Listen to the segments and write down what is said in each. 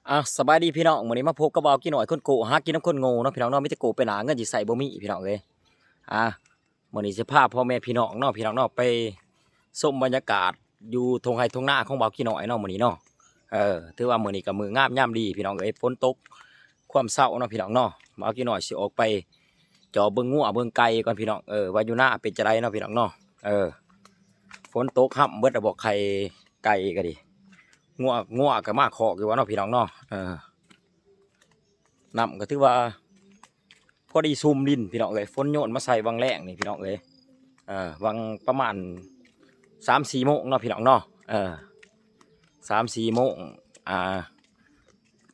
ອ່າ ສະບາຍດີພີ່ນ້ອງ ມື້ນີ້ມາພົບກັບບ່າວກີນ້ອຍຄົນໂກ້ ຫາກິນນຳຄົນໂງ່ເນາະພີ່ນ້ອງເນາະ ມີແຕ່ໂກ້ໄປໜ້າ ເງິນຊິໃຊ້ບໍ່ມີພີ່ນ້ອງເອີຍ. ອ່າ ມື້ນີ້ຊິພາພໍ່ແມ່ພີ່ນ້ອງເນາະ ພີ່ນ້ອງເນາະ ໄປຊົມບັນຍາກາດຢູ່ທົ່ງໄຮ່ທົ່ງນາຂອງບ່າວກີນ້ອຍເນາະ ມື້ນີ້ເນາະ. ເອີ ຖືວ່າມື້ນີ້ກໍມື້ງາມຍາມດີພີ່ນ້ອງເອີຍ ຝົນຕົກຄວາມເຊົ້າເນາະ ພີ່ນ້ອງເນາະ. ບ່າວກີນ້ອຍຊິອອກໄປເຈາະເບິ່ງງົວເບິ່ງໄກ່ກ່ອນພີ່ນ້ອງ ເອີ ວ່າຢູ່ນາເປັນຈັ່ງໃດເນາະ ພີ່ນ້ອງເນາະ. ເອີ ຝົນຕົກຮຳເບິດລະບໍ ໄຂ່ໄກ່ກໍດີ ງົວ ງົວກໍມາຄອກຢູ່ວ່າເນາະ ພີ່ນ້ອງເນາະ. ເອີ ນ້ຳກໍຖືວ່າພໍດີຊຸ່ມດິນພີ່ນ້ອງເອີຍ ຝົນໂຍນມາໃສ່ຫວ່າງແລງນີ້ພີ່ນ້ອງເອີຍ ເອີ ຫວ່າງປະມານສາມສີ່ໂມງເນາະ ພີ່ນ້ອງເນາະ. ເອີ ສາມສີ່ໂມງ ອ່າ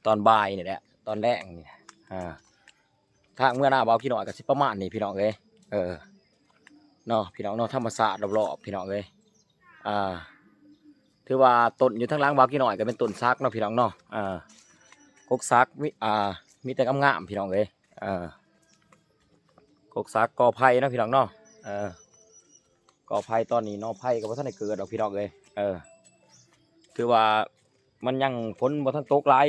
ຕອນບ່າຍນີ້ແຫຼະ ຕອນແລງນີ້ ອ່າ ທາງເມືອນາບ່າວກີນ້ອຍກໍຊິປະມານນີ້ພີ່ນ້ອງເອີຍ. ເອີ ເນາະ ພີ່ນ້ອງເນາະ ທຳມະຊາດລອບໆ ພີ່ນ້ອງເອີຍ. ອ່າ ຖືວ່າຕົ້ນຢູ່ທາງຫຼັງບ່າວກີນ້ອຍກໍເປັນຕົ້ນສັກເນາະ ພີ່ນ້ອງເນາະ. ອ່າ ກົກສັກມີ ອ່າ ມີແຕ່ງາມໆ ພີ່ນ້ອງເອີຍ. ອ່າ ກົກສັກ ກໍໄຜ່ເນາະ ພີ່ນ້ອງເນາະ. ເອີ ກໍໄຜ່ຕອນນີ້ໜໍ່ໄຜ່ກໍບໍ່ທັນໄດ້ເກີດດອກ ພີ່ນ້ອງເອີຍ. ເອີ ຖືວ່າມັນຍັງ ຝົນບໍ່ທັນຕົກຫຼາຍ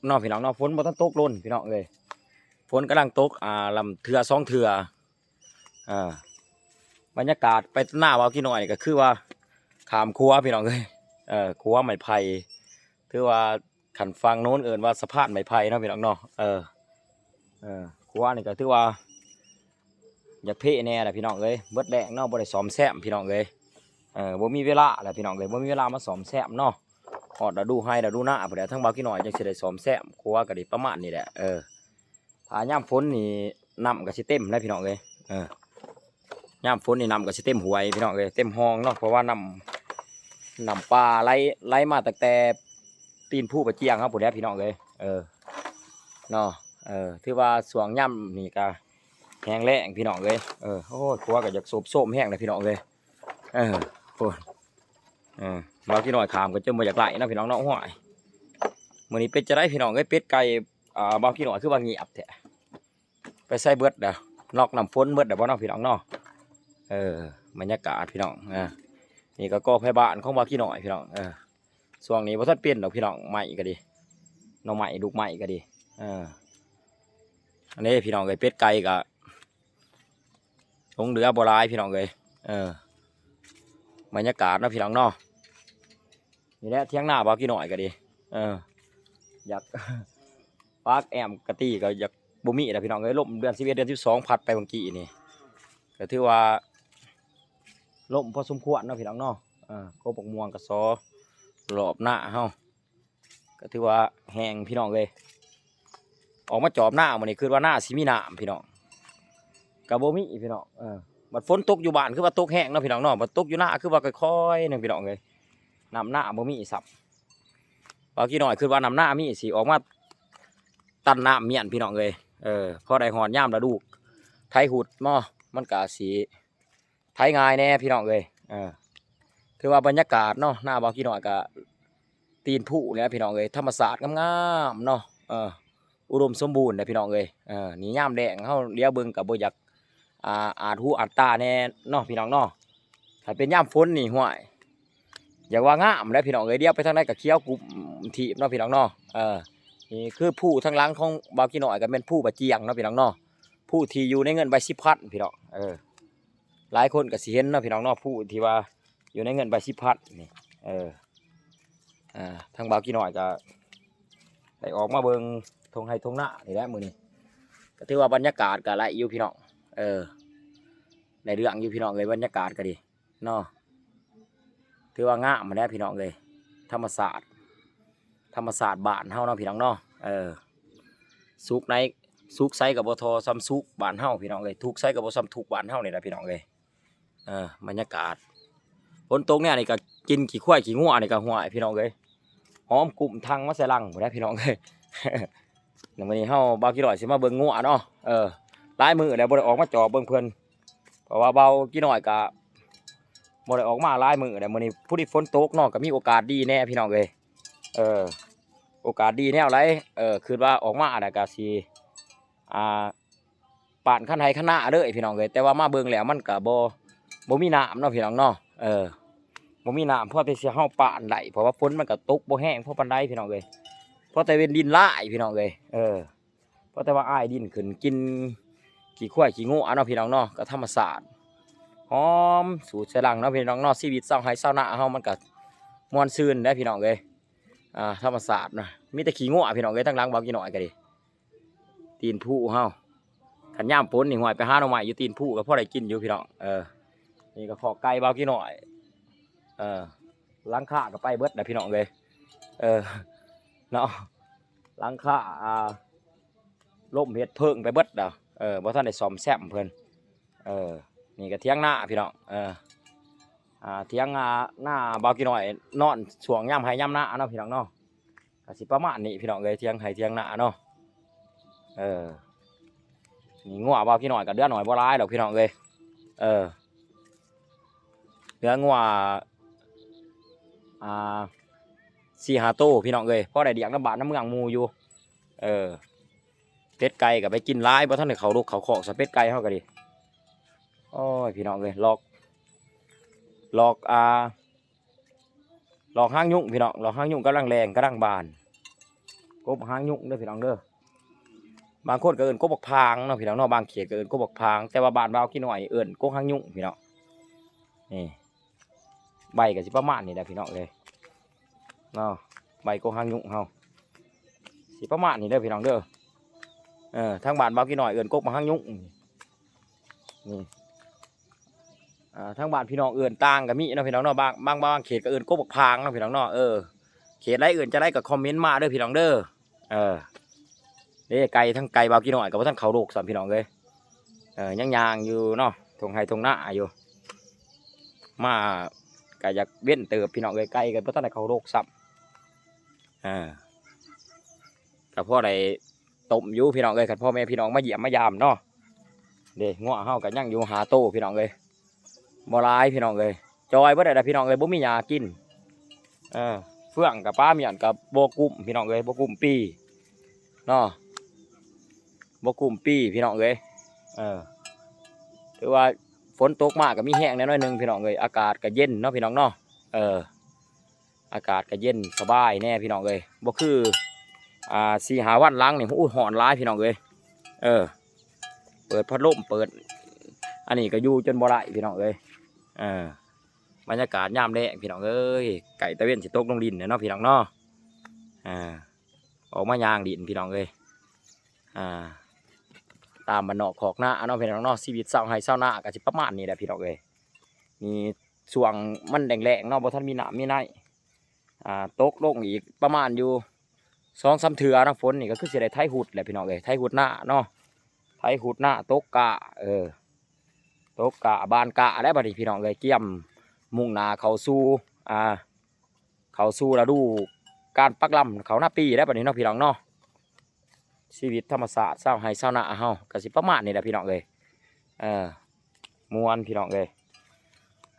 ເນາະ ພີ່ນ້ອງເນາະ ຝົນບໍ່ທັນຕົກດົນ ພີ່ນ້ອງເອີຍ. ຝົນກຳລັງຕົກ ອ່າ ລຳເທື່ອສອງເທື່ອ. ອ່າ ບັນຍາກາດໄປນາບ່າວກີນ້ອຍນີ້ກໍຄືວ່າຂ້າມຂົວ ພີ່ນ້ອງເອີຍ. ເອີ ຂົວໄມ້ໄຜ່ ຖືວ່າ ຄັນຝັ່ງໂນ້ນເອີ້ນວ່າສະພານໄມ້ໄຜ່ເນາະ ພີ່ນ້ອງເນາະ. ເອີ ເອີ ຂົວນີ້ກໍຖືວ່າຢາກເພະແດ່ລະ ພີ່ນ້ອງເອີຍ ເບິດແລງເນາະ ບໍ່ໄດ້ສ້ອມແຊມ ພີ່ນ້ອງເອີຍ. ເອີ ບໍ່ມີເວລາລະ ພີ່ນ້ອງເອີຍ ບໍ່ມີເວລາມາສ້ອມແຊມເນາະ. ຮອດລະດູໄຮ່ລະດູນາພຸ້ນແຫຼະ ທາງບ່າວກີນ້ອຍຈັ່ງຊິໄດ້ສ້ອມແຊມ. ຂົວກໍດີປະມານນີ້ແຫຼະ. ເອີ ຖ້າຍາມຝົນນີ້ນ້ຳກໍຊິເຕັມແຫຼະ ພີ່ນ້ອງເອີຍ. ເອີ ຍາມຝົນນີ້ນ້ຳກໍຊິເຕັມຫ້ວຍ ພີ່ນ້ອງເອີຍ ເຕັມຮ່ອງເນາະ ເພາະວ່ານ້ຳ ນ້ຳປ່າໄຫຼ ໄຫຼມາຕັ້ງແຕ່ຕີນພູປາຈຽງເຮົາພຸ້ນແຫຼະ ພີ່ນ້ອງເອີຍ. ເອີ ເນາະ ເອີ ຖືວ່າຊ່ວງຍາມນີ້ກໍແຫ້ງແລ້ງ ພີ່ນ້ອງເອີຍ. ເອີ ໂອ້ຍ ຂົວກໍຢາກໂຊບໂຊມແຮງເລີຍ ພີ່ນ້ອງເອີຍ. ເອີ ໂອ້ຍ ເອີ ບ່າວກີນ້ອຍຂ້າມກໍຈົນບໍ່ຢາກໄລ່ເນາະ ພີ່ນ້ອງເນາະ. ໂອ້ຍ ມື້ນີ້ເປັນຈັ່ງໃດ ພີ່ນ້ອງເອີຍ ເປັດໄກ່ ອ່າ ບ່າວກີນ້ອຍຄືວ່າງຽບແທ້ ໄປໃສເບິດລະ ນອກນ້ຳຝົນເບິດລະບໍ່ເນາະ ພີ່ນ້ອງເນາະ. ເອີ ບັນຍາກາດ ພີ່ນ້ອງ ອ່າ ນີ້ກໍກໍໄຟບ້ານຂອງບ່າວກີນ້ອຍ ພີ່ນ້ອງ. ເອີ ຊ່ວງນີ້ບໍ່ທັນເປັນດອກ ພີ່ນ້ອງ ໄມ້ກໍດີ ໜໍ່ໄມ້ ລູກໄມ້ກໍດີ. ເອີ ອັນນີ້ ພີ່ນ້ອງເອີຍ ເປັດໄກ່ກໍ ຫຼົງເຫຼືອບໍ່ຫຼາຍ ພີ່ນ້ອງເອີຍ. ເອີ ບັນຍາກາດເນາະ ພີ່ນ້ອງເນາະ ນີ້ແຫຼະ ຖຽງນາບ່າວກີນ້ອຍກໍດີ. ເອີ ຢາກ ປາກແອ້ມກະຕີກໍຢາກບໍ່ມີແລ້ວ ພີ່ນ້ອງເອີຍ. ລົມເດືອນສິບເອັດ ເດືອນສິບສອງ ພັດໄປເມື່ອກີ້ນີ້ ກໍຖືວ່າລົມພໍສົມຄວນເນາະ ພີ່ນ້ອງເນາະ. ເອີ ກົກບັກມ່ວງກໍສໍລອບນາເຮົາ ກໍຖືວ່າແຫ້ງ ພີ່ນ້ອງເອີຍ. ອອກມາຈອບນາມື້ນີ້ ຄິດວ່ານາຊິມີນ້ຳ ພີ່ນ້ອງ ກໍບໍ່ມີ ພີ່ນ້ອງ. ເອີ ບັດຝົນຕົກຢູ່ບ້ານຄືວ່າຕົກແຮງເນາະ ພີ່ນ້ອງເນາະ ບັດຕົກຢູ່ນາຄືວ່າຄ່ອຍໆໜຶ່ງ ພີ່ນ້ອງເອີຍ ນ້ຳນາບໍ່ມີຊ້ຳ. ບ່າວກີນ້ອຍຄິດວ່ານ້ຳນາມີຊິອອກມາຕັນນ້ຳມ້ຽນ ພີ່ນ້ອງເອີຍ. ເອີ ພໍໄດ້ຮອດຍາມລະດູໄຖຫຸດເນາະ ມັນກໍຊິ ໄຖງ່າຍແດ່ ພີ່ນ້ອງເອີຍ. ເອີ ຖືວ່າບັນຍາກາດເນາະ ນາບ່າວກີນ້ອຍກະຕີນພູນີ້ແຫຼະ ພີ່ນ້ອງເອີຍ ທຳມະຊາດງາມໆເນາະ. ເອີ ອຸດົມສົມບູນເດ້ ພີ່ນ້ອງເອີຍ. ເອີ ນີ້ຍາມແລ້ງເຮົາຫຼຽວເບິ່ງກະບໍ່ຢາກ ອ່າ ອາດຫູອາດຕາແດ່ເນາະ ພີ່ນ້ອງເນາະ. ຖ້າເປັນຍາມຝົນນີ້ ຫ້ວຍ ຢາກວ່າງາມແຫຼະ ພີ່ນ້ອງເອີຍ ຫຼຽວໄປທາງໃດກະຂຽວກຸ້ມທີບເນາະ ພີ່ນ້ອງເນາະ. ເອີ ນີ້ຄືພູທາງຫຼັງຂອງບ່າວກີນ້ອຍ ກະແມ່ນພູບາຈຽງເນາະ ພີ່ນ້ອງເນາະ ພູທີ່ຢູ່ໃນເງິນໃບສິບພັນ ພີ່ນ້ອງ. ເອີ ຫຼາຍຄົນກໍຊິເຫັນເນາະ ພີ່ນ້ອງເນາະ ຜູ້ທີ່ວ່າຢູ່ໃນເງິນໃບສິບພັນນີ້. ເອີ ອ່າ ທາງບ່າວກີນ້ອຍກໍໄດ້ອອກມາເບິ່ງທົ່ງໄຮ່ທົ່ງນານີ້ແຫຼະມື້ນີ້ ກໍຖືວ່າບັນຍາກາດກໍໄດ້ຢູ່ ພີ່ນ້ອງ. ເອີ ໄດ້ເລື່ອງຢູ່ ພີ່ນ້ອງເອີຍ ບັນຍາກາດກໍດີເນາະ ຖືວ່າງາມຫັ້ນແຫຼະ ພີ່ນ້ອງເອີຍ. ທຳມະຊາດ ທຳມະຊາດບ້ານເຮົາເນາະ ພີ່ນ້ອງເນາະ. ເອີ ສຸກໃນ ສຸກໃສກໍບໍ່ທໍ່ສ່ຳສຸກບ້ານເຮົາ ພີ່ນ້ອງເອີຍ ທຸກໃສກໍບໍ່ສ່ຳທຸກບ້ານເຮົານີ້ລະ ພີ່ນ້ອງເອີຍ. ເອີ ບັນຍາກາດ ຝົນຕົກແນວນີ້ກໍກິ່ນຂີ້ຄວາຍຂີ້ງົວນີ້ກໍ ຫ້ວຍ ພີ່ນ້ອງເອີຍ ຫອມກຸ້ມທັງມາໃສ່ລັງພຸ້ນແຫຼະ ພີ່ນ້ອງເອີຍ. ແລ້ວມື້ນີ້ເຮົາ ບ່າວກີນ້ອຍຊິມາເບິ່ງງົວເນາະ. ເອີ ຫຼາຍມື້ແລ້ວບໍ່ໄດ້ອອກມາຈອບເບິ່ງເພິ່ນ ເພາະວ່າບ່າວກີນ້ອຍກະບໍ່ໄດ້ອອກມາຫຼາຍມື້ແລ້ວ ມື້ນີ້ພໍດີຝົນຕົກເນາະ ກະມີໂອກາດດີແດ່ ພີ່ນ້ອງເອີຍ. ເອີ ໂອກາດດີແນວໃດ ເອີ ຄິດວ່າອອກມາແລ້ວກະຊິ ອ່າ ປານຄັນໄຮ່ຄັນນາເລີຍ ພີ່ນ້ອງເອີຍ. ແຕ່ວ່າມາເບິ່ງແລ້ວມັນກະບໍ່ ບໍ່ມີນ້ຳເນາະ ພີ່ນ້ອງເນາະ. ເອີ ບໍ່ມີນ້ຳພໍທີ່ຊິເຮົາປານໄດ້ ເພາະວ່າຝົນມັນກະຕົກບໍ່ແຮງພໍປານໃດ ພີ່ນ້ອງເອີຍ. ພໍແຕ່ເວັນດິນຫຼາຍພີ່ນ້ອງເອີຍ ເອີ ພໍແຕ່ວ່າອາຍດິນຂຶ້ນກິນຂີ້ຄວາຍຂີ້ງົວເນາະພີ່ນ້ອງເນາະ ກໍທຳມະຊາດ ຫອມສູດໃສ່ຫຼັງເນາະພີ່ນ້ອງເນາະ ຊີວິດຊາວໄຮ່ຊາວນາເຮົາມັນກໍມ່ວນຊື່ນເດ້ພີ່ນ້ອງເອີຍ ອ່າ ທຳມະຊາດນະ ມີແຕ່ຂີ້ງົວພີ່ນ້ອງເອີຍ ທາງຫຼັງບ່າວກີນ້ອຍກໍດີ ຕີນພູເຮົາ ຄັນຍາມຝົນນີ້ ຫ້ວຍ ໄປຫາໜໍ່ໄມ້ຢູ່ຕີນພູກໍພໍໄດ້ກິນຢູ່ພີ່ນ້ອງ ເອີ ນີ້ກໍຄອກໄກ່ບ່າວກີນ້ອຍ ເອີ ຫຼັງຄາກໍໄປເບິດນະພີ່ນ້ອງເອີຍ ເອີ ເນາະ ຫຼັງຄາ ອ່າ ລົມເຮັດເພີງໄປເບິດແລ້ວ ເອີ ບໍ່ທັນໄດ້ສ້ອມແຊມເພິ່ນ ເອີ ນີ້ກໍຖຽງນາພີ່ນ້ອງ ເອີ ອ່າ ຖຽງນາ ນາບ່າວກີນ້ອຍນອນຊ່ວງຍາມໄຮ່ຍາມນາເນາະພີ່ນ້ອງເນາະ ກໍຊິປະມານນີ້ພີ່ນ້ອງເອີຍ ຖຽງໄຮ່ຖຽງນາເນາະ ເອີ ນີ້ງົວບ່າວກີນ້ອຍກໍເຫຼືອໜ້ອຍບໍ່ຫຼາຍດອກພີ່ນ້ອງເອີຍ ເອີ ເຫຼືອງົວ ອ່າ ສີ່ຫ້າໂຕພີ່ນ້ອງເອີຍ ພໍໄດ້ລ້ຽງນຳບ້ານນຳເມືອງໝູ່ຢູ່ ເອີ ເປັດໄກ່ກໍໄປກິນຫຼາຍ ບໍ່ທັນໄດ້ເຂົ້າລົກເຂົ້າຄອກ ສະເປັດໄກ່ເຮົາກໍດີ ໂອ້ຍ ພີ່ນ້ອງເອີຍ ລອກ ລອກ ອ່າ ລອກຫາງຍຸງພີ່ນ້ອງ ລອກຫາງຍຸງກຳລັງແລ່ນກຳລັງບານ ກົບຫາງຍຸງເດີພີ່ນ້ອງເດີ ບາງຄົນກໍເອີ້ນກົບບັກຜາງເນາະພີ່ນ້ອງເນາະ ບາງເຂດກໍເອີ້ນກົບບັກຜາງ ແຕ່ວ່າບ້ານບ່າວກີນ້ອຍເອີ້ນກົບຫາງຍຸງພີ່ນ້ອງ ນີ້ ໃບກໍຊິປະມານນີ້ແຫຼະພີ່ນ້ອງເອີຍເນາະ ໃບກົບຫາງຍຸງເຮົາ ຊິປະມານນີ້ເດີພີ່ນ້ອງເດີ ເອີ ທາງບ້ານບ່າວກີນ້ອຍເອີ້ນກົບບັກຫາງຍຸງ ນີ້ ອ່າ ທາງບ້ານພີ່ນ້ອງເອີ້ນຕ່າງກໍມີເນາະພີ່ນ້ອງເນາະ ບາງ ບາງ ບາງເຂດກໍເອີ້ນກົບບັກຜາງເນາະພີ່ນ້ອງເນາະ ເອີ ເຂດໃດເອີ້ນຈັ່ງໃດກໍຄອມເມັນມາເດີພີ່ນ້ອງເດີ ເອີ ເດ້ ໄກ່ ທາງໄກ່ບ່າວກີນ້ອຍກໍບໍ່ທັນເຂົ້າໂລກຊ້ຳພີ່ນ້ອງເອີຍ ເອີ ຍັງຍ່າງຢູ່ເນາະ ທົ່ງໄຮ່ທົ່ງນາຢູ່ ມາກໍຢາກເວັນເຕີບພີ່ນ້ອງເອີຍ ໄກ່ກໍບໍ່ທັນໄດ້ເຂົ້າໂລກຊ້ຳ ເອີ ກໍພໍໄດ້ຕົ້ມຢູ່ພີ່ນ້ອງເອີຍ ຄັນພໍ່ແມ່ພີ່ນ້ອງມາຢ້ຽມມາຢາມເນາະ ເດ້ ງົວເຮົາກໍຍັງຢູ່ຫ້າໂຕພີ່ນ້ອງເອີຍ ບໍ່ຫຼາຍພີ່ນ້ອງເອີຍ ຈ່ອຍເບິດແລ້ວພີ່ນ້ອງເອີຍ ບໍ່ມີຫຍ້າກິນ ເອີ ເຟືອງກັບປາມ້ຽນກັບບໍ່ກຸ້ມພີ່ນ້ອງເອີຍ ບໍ່ກຸ້ມປີເນາະ ບໍ່ກຸ້ມປີພີ່ນ້ອງເອີຍ ເອີ ຖືວ່າຝົນຕົກມາກໍມີແຮງແດ່ໜ້ອຍໜຶ່ງພີ່ນ້ອງເອີຍ ອາກາດກໍເຢັນເນາະພີ່ນ້ອງເນາະ ເອີ ອາກາດກໍເຢັນສະບາຍແດ່ພີ່ນ້ອງເອີຍ ບໍ່ຄື ອ່າ ສີ່ຫ້າວັນຫຼັງນີ້ ໂອ້ຍ ຮ້ອນຫຼາຍພີ່ນ້ອງເອີຍ ເອີ ເປີດພັດລົມ ເປີດ ອັນນີ້ກໍຢູ່ຈົນບໍ່ໄດ້ພີ່ນ້ອງເອີຍ ເອີ ບັນຍາກາດຍາມແລງພີ່ນ້ອງເອີຍ ໃກ້ຕາເວັນຊິຕົກລົງດິນແລ້ວເນາະພີ່ນ້ອງເນາະ ອ່າ ອອກມາຍ່າງດິນພີ່ນ້ອງເອີຍ ອ່າ ຕາມບ້ານນອກຄອກນາເນາະພີ່ນ້ອງເນາະ ຊີວິດຊາວໄຮ່ຊາວນາກໍຊິປະມານນີ້ແຫຼະພີ່ນ້ອງເອີຍ ມີຊ່ວງມັນແລ້ງໆເນາະ ບໍ່ທັນມີນ້ຳມີໃນ ອ່າ ຕົກລົງອີກປະມານຢູ່ສອງສາມເທື່ອນະ ຝົນນີ້ກໍຄືຊິໄດ້ໄຖຮຸດແຫຼະພີ່ນ້ອງເອີຍ ໄຖຮຸດນາເນາະ ໄຖຮຸດນາ ຕົກກ້າ ເອີ ຕົກກ້າ ບານກ້າແລ້ວບັດນີ້ພີ່ນ້ອງເອີຍ ກຽມມຸ່ງໜ້າເຂົ້າສູ່ ອ່າ ເຂົ້າສູ່ລະດູການປັກລຳເຂົ້ານາປີແລ້ວບັດນີ້ເນາະພີ່ນ້ອງເນາະ ຊີວິດທຳມະຊາດຊາວໄຮ່ຊາວນາເຮົາກໍຊິປະມານນີ້ແຫຼະພີ່ນ້ອງເອີຍ ເອີ ມ່ວນພີ່ນ້ອງເອີຍ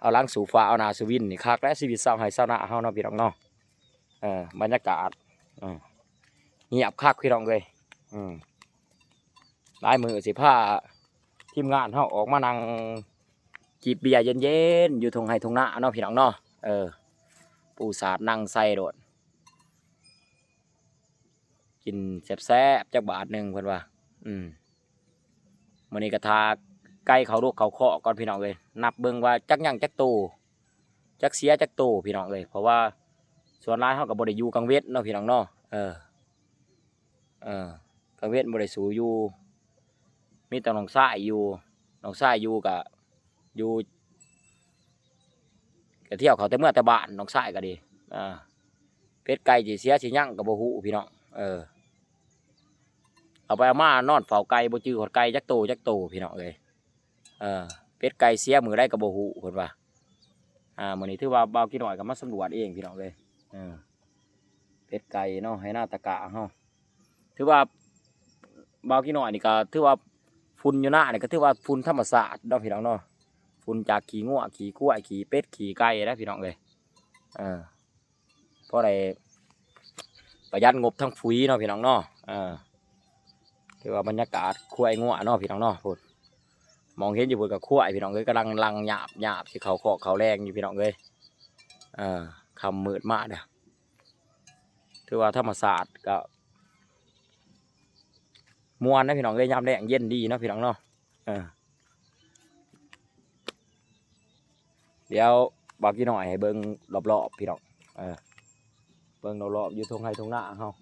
ເອົາຫຼັງສູ່ຟ້າເອົາໜ້າສູ່ວິນນີ້ຄັກແຫຼະ ຊີວິດຊາວໄຮ່ຊາວນາເຮົາເນາະພີ່ນ້ອງເນາະ ເອີ ບັນຍາກາດ ເອີ ງຽບຄັກພີ່ນ້ອງເອີຍ ອືມ ຫຼາຍມື້ຊິພາທີມງານເຮົາອອກມານັ່ງຈິບເບຍເຢັນໆ ຢູ່ທົ່ງໄຮ່ທົ່ງນາເນາະພີ່ນ້ອງເນາະ ເອີ ປູສາດນັ່ງໃສ່ໂລດ ກິນແຊບໆ ຈັກບາດໜຶ່ງເພິ່ນວ່າ ອືມ ມື້ນີ້ກໍຖ້າໄກ່ເຂົ້າລົກເຂົ້າຄອກກ່ອນພີ່ນ້ອງເອີຍ ນັບເບິ່ງວ່າຈັກຍັງຈັກໂຕ ຈັກເສຍຈັກໂຕພີ່ນ້ອງເອີຍ ເພາະວ່າສ່ວນຫຼາຍເຮົາກໍບໍ່ໄດ້ຢູ່ກາງເວັນເນາະພີ່ນ້ອງເນາະ ເອີ ເອີ ກາງເວັນບໍ່ໄດ້ສູ້ຢູ່ ມີແຕ່ນ້ອງຊາຍຢູ່ ນ້ອງຊາຍຢູ່ກະຢູ່ ກະທ່ຽວເຂົ້າແຕ່ເມືອແຕ່ບ້ານ ນ້ອງຊາຍກໍດີ ອ່າ ເປັດໄກ່ຊິເສຍຊິຍັງກໍບໍ່ຮູ້ພີ່ນ້ອງ ເອີ ເອົາໄປເອົາມານອນເຝົ້າໄກ່ ບໍ່ຈື່ຮອດໄກ່ຈັກໂຕຈັກໂຕພີ່ນ້ອງເອີຍ ເອີ ເປັດໄກ່ເສຍມື້ໃດກໍບໍ່ຮູ້ເພິ່ນວ່າ ອ່າ ມື້ນີ້ຖືວ່າບ່າວກີນ້ອຍກໍມາສຳຫຼວດເອງພີ່ນ້ອງເອີຍ ເອີ ເປັດໄກ່ເນາະ ໄຮ່ນາຕາກ້າເຮົາ ຖືວ່າບ່າວກີນ້ອຍນີ້ກໍຖືວ່າຝຸ່ນຢູ່ນານີ້ກໍຖືວ່າຝຸ່ນທຳມະຊາດເນາະພີ່ນ້ອງເນາະ ຝຸ່ນຈາກຂີ້ງົວ ຂີ້ຄວາຍ ຂີ້ເປັດ ຂີ້ໄກ່ນະພີ່ນ້ອງເອີຍ ເອີ ພໍໄດ້ປະຢັດງົບທາງຝຸ່ນເນາະພີ່ນ້ອງເນາະ ເອີ ຖືວ່າບັນຍາກາດຄວາຍງົວເນາະພີ່ນ້ອງເນາະ ພຸ້ນ ມອງເຫັນຢູ່ພຸ້ນກໍຄວາຍພີ່ນ້ອງເອີຍ ກຳລັງຫຼັ່ງຫຍາບໆ ຊິເຂົ້າຄອກເຂົ້າແລງຢູ່ພີ່ນ້ອງເອີຍ ເອີ ຄ່ຳມືດມາເດີ້ ຖືວ່າທຳມະຊາດກໍ ມ່ວນນະພີ່ນ້ອງເອີຍ ຍາມແລງເຢັນດີເນາະພີ່ນ້ອງເນາະ. ເອີ ດຽວບ່າວກີ້ນ້ອຍໃຫ້ເບິ່ງລອບໆ ພີ່ນ້ອງ ເອີ ເບິ່ງລອບໆ ຢູ່ທົ່ງໄຮ່ທົ່ງນາເຮົາ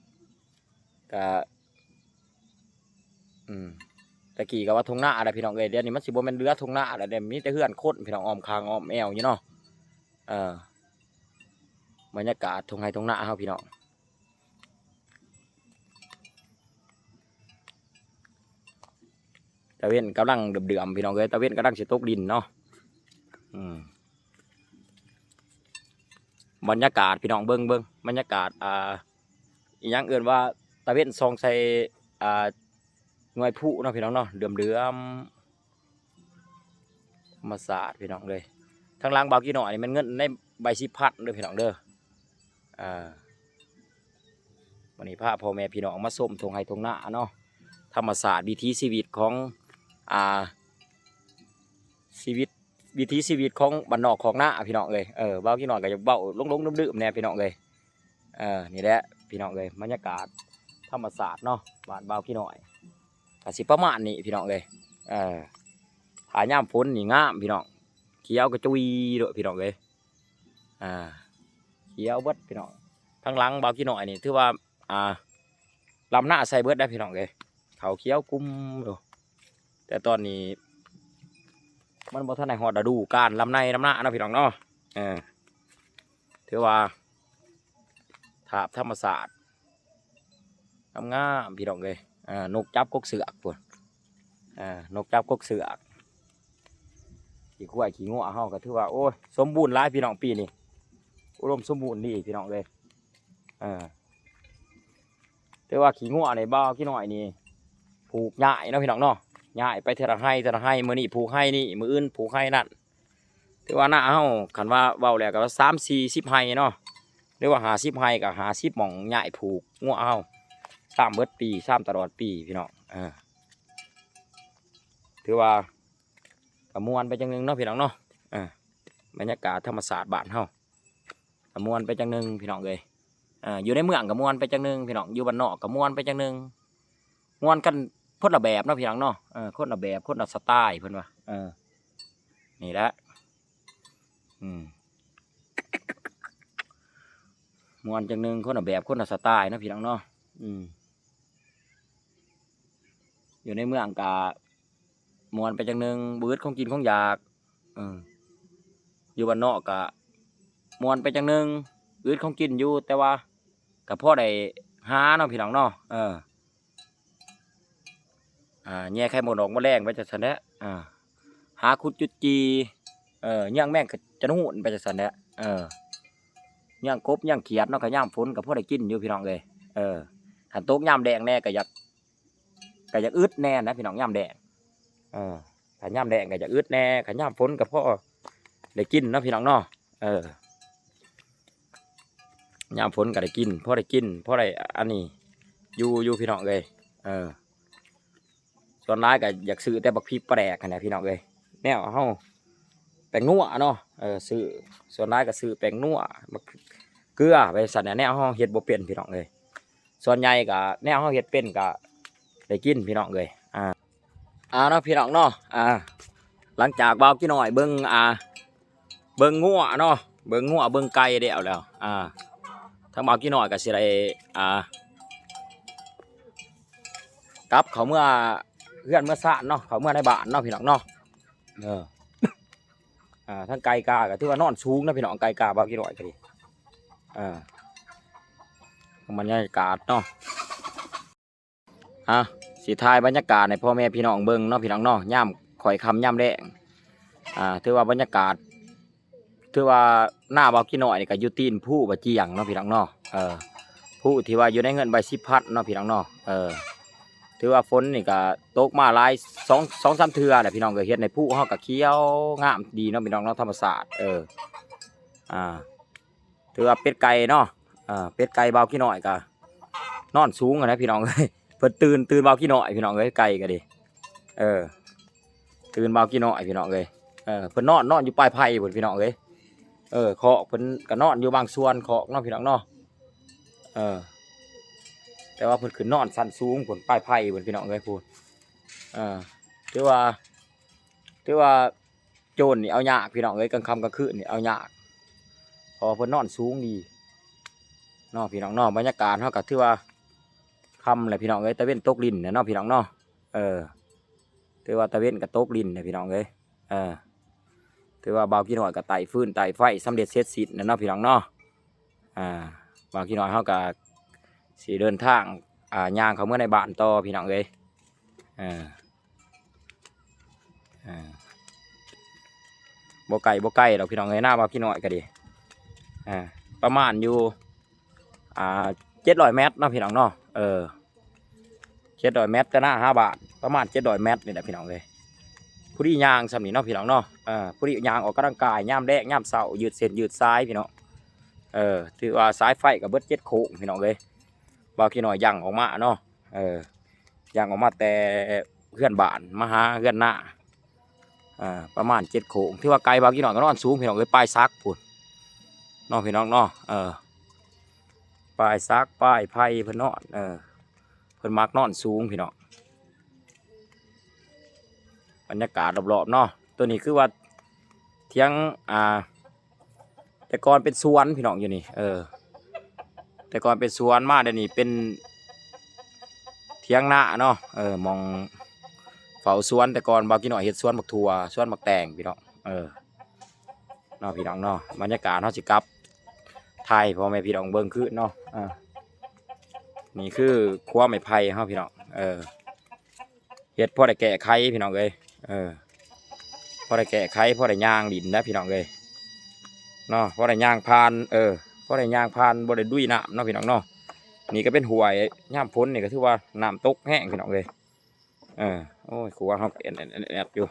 ກະ ອືມ ແຕ່ກີ້ກະວ່າທົ່ງນາແຫຼະພີ່ນ້ອງເອີຍ ດຽວນີ້ມັນຊິບໍ່ແມ່ນເຫຼືອທົ່ງນາແລ້ວເດ້ ມີແຕ່ເຮືອນຄົນພີ່ນ້ອງ ອ້ອມຂ້າງອ້ອມແອວຢູ່ເນາະ. ເອີ ບັນຍາກາດທົ່ງໄຮ່ທົ່ງນາເຮົາພີ່ນ້ອງ ຕາເວັນກຳລັງເດືອມໆ ພີ່ນ້ອງເອີຍ ຕາເວັນກຳລັງຊິຕົກດິນເນາະ. ອືມ ບັນຍາກາດພີ່ນ້ອງ ເບິ່ງ ເບິ່ງບັນຍາກາດ ອ່າ ອີ່ຫຍັງເອີ້ນວ່າຕາເວັນສ່ອງໃສ່ ອ່າ ໜ່ວຍຜຸເນາະພີ່ນ້ອງເນາະ ເຫຼືອມໆ ທຳມະຊາດພີ່ນ້ອງເອີຍ. ທາງຫຼັງບ່າວກີ້ນ້ອຍນີ້ແມ່ນເງິນໃນໃບສິບພັນເດີພີ່ນ້ອງເດີ. ອ່າ ມື້ນີ້ພາພໍ່ແມ່ພີ່ນ້ອງມາຊົມທົ່ງໄຮ່ທົ່ງນາເນາະ ທຳມະຊາດ ວິຖີຊີວິດຂອງ ອ່າ ຊີວິດ ວິຖີຊີວິດຂອງບ້ານນອກຄອກນາພີ່ນ້ອງເອີຍ. ເອີ ບ່າວກີ້ນ້ອຍກະຢາກເວົ້າຫຼົງໆລືມໆແດ່ພີ່ນ້ອງເອີຍ. ເອີ ນີ້ແຫຼະພີ່ນ້ອງເອີຍ ບັນຍາກາດທຳມະຊາດເນາະ ບ້ານບ່າວກີ້ນ້ອຍກະຊິປະມານນີ້ພີ່ນ້ອງເອີຍ. ເອີ ຖ້າຍາມຝົນນີ້ງາມພີ່ນ້ອງ ຂຽວກະຈຸຍໂລດພີ່ນ້ອງເອີຍ. ອ່າ ຂຽວເບິດພີ່ນ້ອງ. ທາງຫຼັງບ່າວກີ້ນ້ອຍນີ້ຖືວ່າ ອ່າ ລຳນາໃສ່ເບິດໄດ໋ພີ່ນ້ອງເອີຍ ເຂົ້າຂຽວກຸ້ມຢູ່ ແຕ່ຕອນນີ້ມັນບໍ່ທັນໄດ້ຮອດລະດູການລຳໄນລຳນາເນາະພີ່ນ້ອງເນາະ. ເອີ ຖືວ່າທາບທຳມະຊາດ ງາມໆ ພີ່ນ້ອງເອີຍ. ອ່າ ນົກຈັບກົກເຊືອກພຸ້ນ ອ່າ ນົກຈັບກົກເຊືອກ ຂີ້ຄວາຍຂີ້ງົວເຮົາກະຖືວ່າ ໂອ້ຍ ສົມບູນຫຼາຍພີ່ນ້ອງ ປີນີ້ອຸດົມສົມບູນດີພີ່ນ້ອງເອີຍ. ເອີ ແຕ່ວ່າຂີ້ງົວນີ້ ບ່າວກີ້ນ້ອຍນີ້ຜູກຍ້າຍເນາະພີ່ນ້ອງເນາະ ຍ້າຍໄປເທື່ອລະໄຮ່ເທື່ອລະໄຮ່ ມື້ນີ້ຜູກໄຮ່ນີ້ ມື້ອື່ນຜູກໄຮ່ນັ້ນ. ຖືວ່ານາເຮົາ ຄັນວ່າເວົ້າແລ້ວກະສາມສີ່ສິບໄຮ່ເນາະ ຫຼືວ່າຫ້າສິບໄຮ່ ກະຫ້າສິບໝ່ອງຍ້າຍຜູກງົວເຮົາ ຊາມເບິດປີ ຊາມຕະຫຼອດປີພີ່ນ້ອງ. ເອີ ຖືວ່າກະມ່ວນໄປຈັ່ງໜຶ່ງເນາະພີ່ນ້ອງເນາະ. ເອີ ບັນຍາກາດທຳມະຊາດບ້ານເຮົາ ກະມ່ວນໄປຈັ່ງໜຶ່ງພີ່ນ້ອງເອີຍ. ເອີ ຢູ່ໃນເມືອງກະມ່ວນໄປຈັ່ງໜຶ່ງພີ່ນ້ອງ ຢູ່ບ້ານນອກກະມ່ວນໄປຈັ່ງໜຶ່ງ ມ່ວນກັນຄົນລະແບບເນາະພີ່ນ້ອງເນາະ. ເອີ ຄົນລະແບບ ຄົນລະສະໄຕລ໌ເພິ່ນວ່າ. ເອີ ນີ້ແຫຼະ ອືມ ມ່ວນຈັ່ງໜຶ່ງ ຄົນລະແບບ ຄົນລະສະໄຕລ໌ເນາະພີ່ນ້ອງເນາະ. ອືມ ຢູ່ໃນເມືອງກະມ່ວນໄປຈັ່ງໜຶ່ງ ບໍ່ອຶດຂອງກິນຂອງຢາກ. ເອີ ຢູ່ບ້ານນອກກະມ່ວນໄປຈັ່ງໜຶ່ງ ອຶດຂອງກິນຢູ່ ແຕ່ວ່າກະພໍໄດ້ຫາເນາະພີ່ນ້ອງເນາະ. ເອີ ອ່າ ແຍ່ໄຂ່ມົດອອກມາແລງໄປຈັ່ງຊັ້ນແຫຼະ. ອ່າ ຫາຂຸດຈຸດຈີ່ ເອີ ຍ່າງແມງກະຈະນູນໄປຈັ່ງຊັ້ນແຫຼະ. ເອີ ຍ່າງກົບຍ່າງຂຽດເນາະ ກະຍາມຝົນກະພໍໄດ້ກິນຢູ່ພີ່ນ້ອງເອີຍ. ເອີ ຄັນຕົກຍາມແລ້ງແດ່ກະຢາກ ກະຢາກອຶດແດ່ນະພີ່ນ້ອງ ຍາມແລ້ງ. ເອີ ຖ້າຍາມແລ້ງກະຢາກອຶດແດ່ ຄັນຍາມຝົນກະພໍໄດ້ກິນເນາະພີ່ນ້ອງເນາະ. ເອີ ຍາມຝົນກະໄດ້ກິນ ພໍໄດ້ກິນ ພໍໄດ້ອັນນີ້ຢູ່ ຢູ່ພີ່ນ້ອງເອີຍ. ເອີ ສ່ວນຫຼາຍກະຢາກຊື້ແຕ່ບັກພິກປາແດກຫັ້ນແຫຼະພີ່ນ້ອງເອີຍ ແນວເຮົາ ແປ້ງນົວເນາະ. ເອີ ຊື້ ສ່ວນຫຼາຍກະຊື້ແປ້ງນົວ ບັກເກືອໄປຊັ້ນແຫຼະ ແນວເຮົາເຮັດບໍ່ເປັນພີ່ນ້ອງເອີຍ. ສ່ວນໃຫຍ່ກະແນວເຮົາເຮັດເປັນກະໄດ້ກິນພີ່ນ້ອງເອີຍ. ອ່າ ອ່າເນາະພີ່ນ້ອງເນາະ. ອ່າ ຫຼັງຈາກບ່າວກີ້ນ້ອຍເບິ່ງ ອ່າ ເບິ່ງງົວເນາະ ເບິ່ງງົວເບິ່ງໄກ່ແລ້ວແລ້ວ ອ່າ ທາງບ່າວກີ້ນ້ອຍກະຊິໄດ້ ອ່າ ກັບເຂົ້າເມືອເຮືອນເມືອຊານເນາະ ເຂົ້າເມືອໃນບ້ານເນາະພີ່ນ້ອງເນາະ. ເອີ ອ່າ ທາງໄກ່ກາກະຖືວ່ານອນສູງເນາະພີ່ນ້ອງ ໄກ່ກາບ່າວກີ້ນ້ອຍກະດີ. ອ່າ ບັນຍາກາດເນາະ ອ່າ ຊິຖ່າຍບັນຍາກາດໃຫ້ພໍ່ແມ່ພີ່ນ້ອງເບິ່ງເນາະພີ່ນ້ອງເນາະ ຍາມຄ່ອຍຄ່ຳຍາມແລງ. ອ່າ ຖືວ່າບັນຍາກາດ ຖືວ່ານາບ່າວກີ້ນ້ອຍນີ້ກະຢູ່ຕີນພູບາຈຽງເນາະພີ່ນ້ອງເນາະ. ເອີ ພູທີ່ວ່າຢູ່ໃນເຮືອນໃບສິບພັນເນາະພີ່ນ້ອງເນາະ. ເອີ ຖືວ່າຝົນນີ້ກະຕົກມາຫຼາຍ ສອງ ສອງສາມເທື່ອແຫຼະພີ່ນ້ອງເອີຍ ເຮັດໃຫ້ພູເຮົາກະຂຽວງາມດີເນາະພີ່ນ້ອງເນາະ ທຳມະຊາດ. ເອີ ອ່າ ຖືວ່າເປັດໄກ່ເນາະ ອ່າ ເປັດໄກ່ບ່າວກີ້ນ້ອຍກະນອນສູງຫັ້ນນະພີ່ນ້ອງເອີຍ. ເພິ່ນຕື່ນ ຕື່ນບ່າວກີ້ນ້ອຍພີ່ນ້ອງເອີຍ ໄກ່ກະດີ. ເອີ ຕື່ນບ່າວກີ້ນ້ອຍພີ່ນ້ອງເອີຍ. ເອີ ເພິ່ນນອນ ນອນຢູ່ປາຍໄຜ່ພຸ້ນພີ່ນ້ອງເອີຍ. ເອີ ຄອກເພິ່ນກະນອນຢູ່ບາງສ່ວນຄອກເນາະພີ່ນ້ອງເນາະ. ເອີ ແຕ່ວ່າເພິ່ນຂຶ້ນນອນຊັ້ນສູງພຸ້ນ ປາຍໄຜ່ພຸ້ນ ພີ່ນ້ອງເອີຍ ພຸ້ນ. ເອີ ຖືວ່າ ຖືວ່າໂຈນນີ້ເອົາຍາກ ພີ່ນ້ອງເອີຍ ກາງຄ່ຳກາງຄືນນີ້ເອົາຍາກ ເພາະວ່າເພິ່ນນອນສູງດີເນາະ ພີ່ນ້ອງເນາະ. ບັນຍາກາດເຮົາກໍຖືວ່າຄ່ຳແຫຼະ ພີ່ນ້ອງເອີຍ ຕາເວັນຕົກດິນແຫຼະເນາະ ພີ່ນ້ອງເນາະ. ເອີ ຖືວ່າຕາເວັນກໍຕົກດິນແຫຼະ ພີ່ນ້ອງເອີຍ. ເອີ ຖືວ່າບ່າວກີນ້ອຍກໍໄຕ້ຟືນໄຕ້ໄຟສຳເລັດເສັດສິ້ນແລ້ວເນາະ ພີ່ນ້ອງເນາະ. ອ່າ ບ່າວກີນ້ອຍເຮົາກໍຊິເດີນທາງ ອ່າ ຍ່າງເຂົ້າເມືອໃນບ້ານຕໍ່ ພີ່ນ້ອງເອີຍ. ເອີ ເອີ ບໍ່ໄກ ບໍ່ໄກດອກ ພີ່ນ້ອງເອີຍ ນາບ່າວກີນ້ອຍກໍດີ ອ່າ ປະມານຢູ່ ອ່າ ເຈັດຮ້ອຍແມັດເນາະ ພີ່ນ້ອງເນາະ. ເອີ ເຈັດຮ້ອຍແມັດ ແຕ່ໜ້າຫາບ້ານ ປະມານເຈັດຮ້ອຍແມັດນີ້ແຫຼະ ພີ່ນ້ອງເອີຍ. ພໍດີຍ່າງສ່ຳນີ້ເນາະ ພີ່ນ້ອງເນາະ. ເອີ ພໍດີຍ່າງອອກກຳລັງກາຍຍາມແລງຍາມເຊົ້າ ຢືດເສັ້ນຢືດສາຍ ພີ່ນ້ອງ. ເອີ ຖືວ່າສາຍໄຟກໍເບິດເຈັດໂຄ້ງ ພີ່ນ້ອງເອີຍ. ບ່າວກີນ້ອຍຍ່າງອອກມາເນາະ ເອີ ຍ່າງອອກມາແຕ່ເຮືອນບ້ານມາຫາເຮືອນນ້າ ອ່າ ປະມານເຈັດໂຄ້ງ. ຖືວ່າໄກ ບ່າວກີນ້ອຍກໍນອນສູງ ພີ່ນ້ອງເອີຍ ປາຍສັກພຸ້ນເນາະ ພີ່ນ້ອງເນາະ. ເອີ ປາຍສັກ ປາຍໄຜ່ເພິ່ນນອນ ເອີ ເພິ່ນມັກນອນສູງ ພີ່ນ້ອງ. ບັນຍາກາດລອບໆເນາະ ໂຕນີ້ຄືວ່າຖຽງ ອ່າ ແຕ່ກ່ອນເປັນສວນ ພີ່ນ້ອງ ຢູ່ນີ້ ເອີ ແຕ່ກ່ອນເປັນສວນ ມາດຽວນີ້ເປັນຖຽງນາເນາະ. ເອີ ໝ່ອງເຝົ້າສວນ ແຕ່ກ່ອນບ່າວກີນ້ອຍເຮັດສວນບັກຖົ່ວ ສວນບັກແຕງ ພີ່ນ້ອງ. ເອີ ເນາະ ພີ່ນ້ອງເນາະ ບັນຍາກາດເຮົາຊິກັບຖ່າຍໃຫ້ພໍ່ແມ່ພີ່ນ້ອງເບິ່ງຄືນເນາະ. ອ່າ ນີ້ຄືຄົວໄມ້ໄຜ່ເຮົາ ພີ່ນ້ອງ ເອີ ເຮັດພໍໄດ້ແກ້ໄຂ ພີ່ນ້ອງເອີຍ. ເອີ ພໍໄດ້ແກ້ໄຂ ພໍໄດ້ຍ່າງຫຼິ້ນນະ ພີ່ນ້ອງເອີຍເນາະ ພໍໄດ້ຍ່າງຜ່ານ ເອີ ພໍໄດ້ຍ່າງຜ່ານ ບໍ່ໄດ້ດຸຍນ້ຳເນາະ ພີ່ນ້ອງເນາະ. ນີ້ກໍເປັນຫ້ວຍ ຍາມຝົນນີ້ກໍຖືວ່ານ້ຳຕົກແຮງ ພີ່ນ້ອງເອີຍ. ເອີ ໂອ້ຍ ຂົວເຮົາແອດໆຢູ່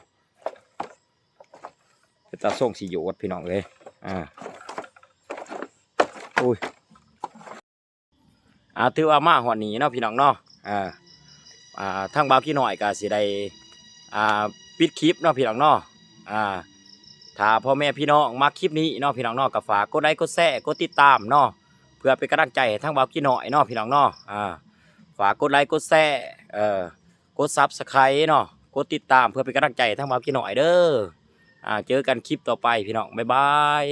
ເປັນຕາຊົງຊິໂຍດ ພີ່ນ້ອງເອີຍ. ອ່າ ໂອ້ຍ ອ່າ ຖືວ່າມາຮອດນີ້ເນາະ ພີ່ນ້ອງເນາະ. ອ່າ ອ່າ ທາງບ່າວກີນ້ອຍກໍຊິໄດ້ ອ່າ ປິດຄລິບເນາະ ພີ່ນ້ອງເນາະ. ອ່າ ຖ້າພໍ່ແມ່ພີ່ນ້ອງມັກຄລິບນີ້ເນາະ ພີ່ນ້ອງເນາະ ກໍຝາກກົດໄລ ກົດແຊ ກົດຕິດຕາມເນາະ ເພື່ອເປັນກຳລັງໃຈໃຫ້ທາງບ່າວກີນ້ອຍເນາະ ພີ່ນ້ອງເນາະ. ອ່າ ຝາກກົດໄລ ກົດແຊ ເອີ ກົດ Subscribe ເນາະ ກົດຕິດຕາມ ເພື່ອເປັນກຳລັງໃຈໃຫ້ທາງບ່າວກີນ້ອຍເດີ. ອ່າ ເຈີກັນຄລິບຕໍ່ໄປ ພີ່ນ້ອງ ບາຍບາຍ.